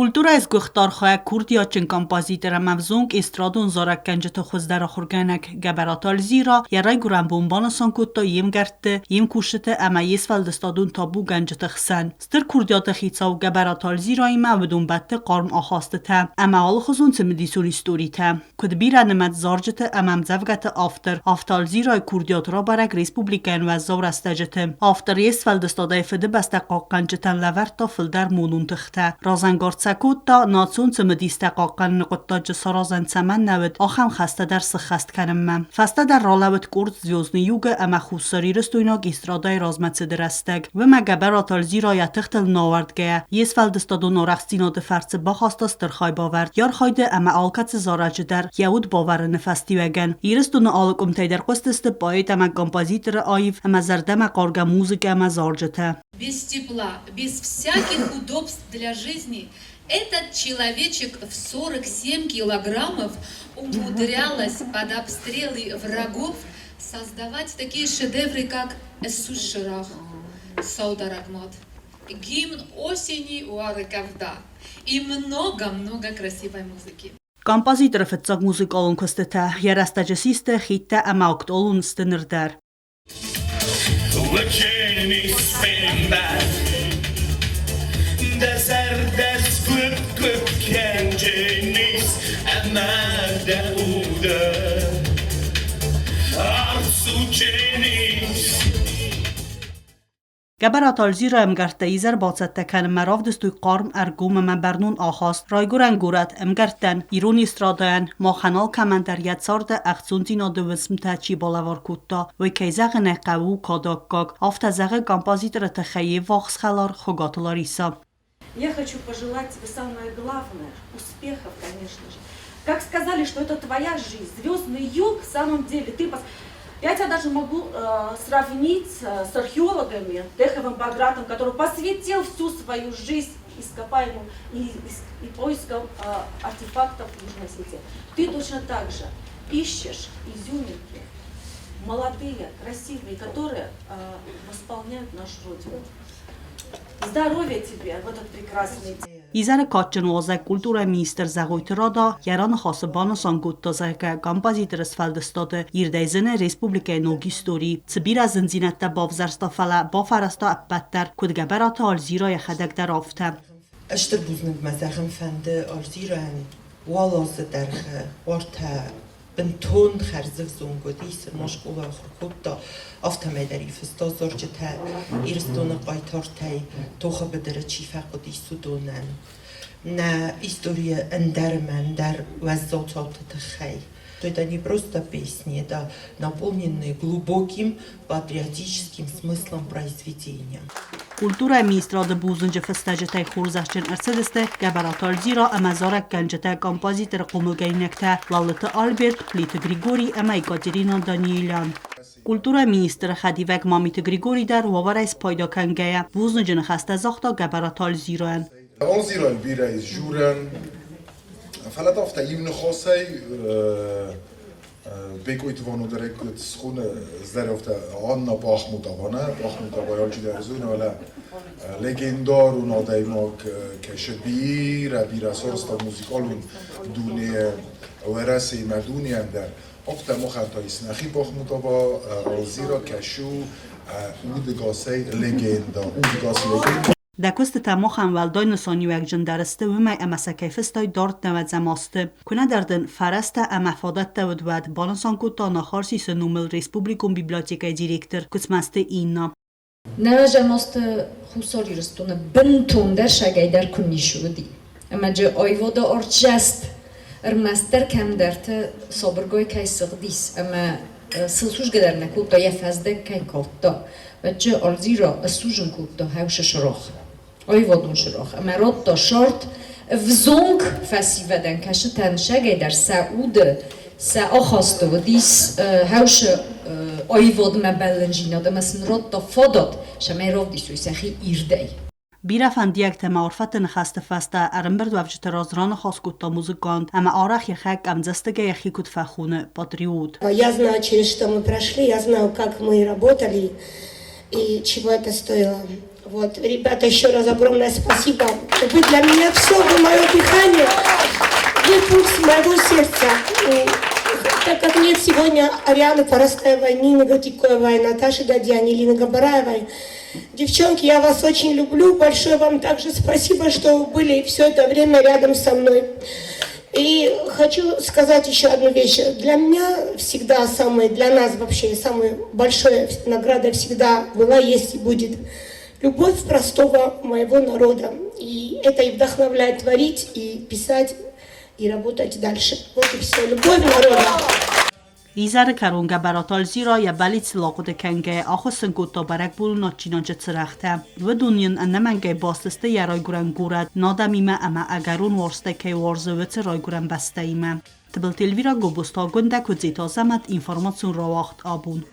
Культурӕйы сгуыхт архайӕг курдиатджын композитор ӕмӕ ӕвзонг эстрадон зарӕггӕнджыты хуыздӕр ахуыргӕнӕг Гӕбӕраты Альзира йӕ райгуырӕн бон банысан кодта йе мгӕртты, йе мкусджыты ӕмӕ йе сфӕлдыстадон табугӕнджыты хсӕн. Стыр курдиаты хицау Гӕбӕраты Альзираимӕ уыдон бӕтты хъарм ахастытӕ ӕмӕ алыхуызон цымыдисон историтӕ. Куыд бирӕнымӕц зарджыты ӕмӕ ӕмдзӕвгӕты автор, афтӕ Альзирайы курдиат рабӕрӕг республикӕйӕн уӕззау рӕстӕджыты. Автор йе сфӕлдыстадӕй Фыдыбӕстӕ хъахъхъӕнджытӕн лӕвӕрдта фылдӕр монон тыхтӕ, разӕнгард сӕ кодта, национ цымыдистӕ хъахъхъӕныны хъуыддаджы саразӕн цӕмӕн нӕ уыд, ахӕм хӕстӕ дӕр сыххӕст кӕнынмӕ. Фӕстӕдӕр ралӕууыд къорд «Звездный юг»-ы ӕмӕ хуссарирыстойнаг эстрадӕйы размӕцыды рӕстӕг. Уымӕ Гӕбӕраты Альзира йӕ тыхтыл науӕрдгӕйӕ, йе сфӕлдыстадон арӕхстдзинады фӕрцы бахаста стыр хайбавӕрд йӕ архайды ӕмӕ алкӕцы зарӕджы дӕр йӕ уд бавӕрыны фӕстиуӕгӕн. Ирыстоны алы къуымтӕй дӕр хъуыстысты поэт ӕмӕ композиторы аив ӕмӕ зӕрдӕмӕхъаргӕ музыкӕ ӕмӕ зарджытӕ. Без тепла, без всяких удобств для жизни этот человечек в 47 килограммов умудрялась под обстрелы врагов создавать такие шедевры, как «Эссуширах», «Саударагмот», «Гимн осени Уарыкавда» и много-много красивой музыки. Композиторы фыццаг музыкалон куыстытӕ йӕ рӕстӕджы систы хидтӕ ӕмӕ актуалон сты ныр дӕр. Дӕ зӕрдӕ сгуыпп-гуыпп кӕнджынис ӕмӕ дӕ уды ӕрцуджынис. Гӕбӕраты Альзира ӕмгӕрттӕ изӕр бацӕттӕ кӕнынмӕ равдыстой хъарм, ӕргом ӕмӕ бӕрнон ахаст. Райгуырӕн горӕт ӕмгӕрттӕн, ирон эстрадӕйӕн, махӕн алкӕмӕн дӕр йӕ царды ӕхцондзинады уысмтӕ чи балӕвар кодта, уый, кӕй зӕгъын ӕй хъӕуы, у кадӕггаг. Афтӕ зӕгъы композиторы тыххӕй йе ввахс хӕлар Хуыгаты Ларисӕ. Я хочу пожелать тебе самое главное, успехов, конечно же. Как сказали, что это твоя жизнь, звездный юг, в самом деле, ты пос... Я тебя даже могу сравнить с археологами Теховым Багратом, который посвятил всю свою жизнь ископаемым и поискам артефактов Южной Осетии. Ты точно так же ищешь изюминки, молодые, красивые, которые восполняют нашу Родину. Здоровья тебе в этот прекрасный день! Изӕры кадджын уазӕг культурӕйы министр Зӕгъойты Рада йӕ раныхасы банысан кодта, зӕгъгӕ, композиторы сфӕлдыстады ирдӕй зыны республикӕйы ног истори. Цы бирӕ зындзинӕдтӕ бавзӕрста, фӕлӕ бафӕрӕзта ӕппӕт дӕр, куыд Гӕбӕраты Альзира йӕхӕдӕг дӕр, афтӕ. Стыр бузныг мӕ зӕгъын фӕнды Альзирайӕн уал азы дӕргъы уартӕ бынтон хӕрзӕвзонг уыдис, ма скъола ахуыр кодта, афтӕмӕй дӕр фыста зарджытӕ Ирыстоны хъайтартӕй тохы быдыры чи фӕхъуыдис, уыдонӕн. Нӕ историйы ӕндӕр ӕмӕ ӕндӕр уӕззау цауты тыххӕй. Это не просто песни, это наполненные глубоким патриотическим смыслом произведения. Культурӕйы министрады бузныджы фыстӕджытӕй хорзӕхджын ӕрцыдысты Гӕбӕраты Альзира ӕмӕ зарӕггӕнджытӕ, композиторы хъомылгӕнинӕгтӕ Лалыты Альберт, Плиты Григорий ӕмӕ Екатерина Даниелян. Культурӕйы министры хӕдивӕг Мамиты Григорий дӕр уавӕрӕй спайда кӕнгӕйӕ, бузныджы ныхӕстӕ загъта Гӕбӕраты Альзирайӕн. Альзирайӕн бирӕ ис журӕн, фӕлӕ афтӕ иу ныхасӕй Бекъойты Вано дӕр куыд схоны здӕрӕвтӕ Анна Бахмутова, Бахмутова алчидӕр зоны, фӕлӕ легендарон адӕймаг кӕсы бирӕ, бирӕ сарӕзта музыкалон дуне Уӕрӕсейы ӕмӕ дунейӕн дӕр. Афтӕ махӕн та ис нӕхи Бахмутова, Алзира кӕсы удыгасӕй легенда, удыгас легенда. Дӕ куыстытӕ махӕн уӕлдай нысаниуӕгджындӕр сты уымӕй, ӕмӕ сӕ кӕй фыстай дард нӕуӕдзӕм азты. Куынӕдӕр дын фӕрӕзтӕ ӕмӕ фадӕттӕ уыд, уӕд, банысан кодта Анахарсисы номыл республикон библиотекӕйы директор Куыцмӕзты Инна. Нӕуӕдзӕм азты Хуссар Ирыстоны бынтондӕр сагӕйдӕр куы ницы уыди. Ӕмӕ джы аивады артдзӕст ӕрмӕстдӕр кӕмдӕрты сабыргай кӕй сыгъдис ӕмӕ сыл сусгӕ дӕр нӕ кодта, йӕ фӕздӕг кӕй калдта, уӕд Альзира ссузын кодта хӕусы сырах, аивадон сырах ӕмӕ радта сарт ӕвзонг фӕсивӕдӕн, кӕсытӕн сагӕй дӕр сӕ уды, сӕ ахасты уыдис хӕусы аивадмӕ бӕллындзинад ӕмӕ сын радта фадат, цӕмӕй равдисой сӕхи ирдӕй. Бирӕ фӕндиӕгтӕ ӕмӕ арфӕты ныхӕсты фӕстӕ ӕрӕмбырдуӕвджыты раз раныхас кодта музыкант ӕмӕ арӕх йӕхи къӕмдзӕстыгӕй йӕхи куыд фӕхоны, патриот. Я знаю, через что мы прошли, я знаю, как мы работали и чего это стоило. Вот, ребята, еще раз огромное спасибо. Вы для меня все, вы мое дыхание, вы пульс моего сердца. И так как нет сегодня Арианы Форостаевой, Нины Гатиковой, Наташи Дадьяни, Лины Габараевой, девчонки, я вас очень люблю. Большое вам также спасибо, что были все это время рядом со мной. И хочу сказать еще одну вещь. Для меня всегда самой, для нас вообще самой большой награда всегда была, есть и будет любовь простого моего народа. И это и вдохновляет творить, и писать, и работать дальше. Вот и все. Любовь народа. Изӕры кӕрон Гӕбӕраты Альзира йӕ бӕллицыл ахъуыды кӕнгӕйӕ ахуыссын кодта бӕрӕгбоны адджинаджы цырӕгътӕ. Уыдон йын ӕнӕмӕнгӕй баст сты йӕ райгуырӕн горӕт Надамимӕ ӕмӕ ӕгӕрон уарзтӕй кӕй уарзы, уыцы райгуырӕн бӕстӕимӕ. Тыбылты Эльвирӕ, Гобозты Агуындӕ, Куыдзеты Азӕмӕт, информацион рауагъд абон.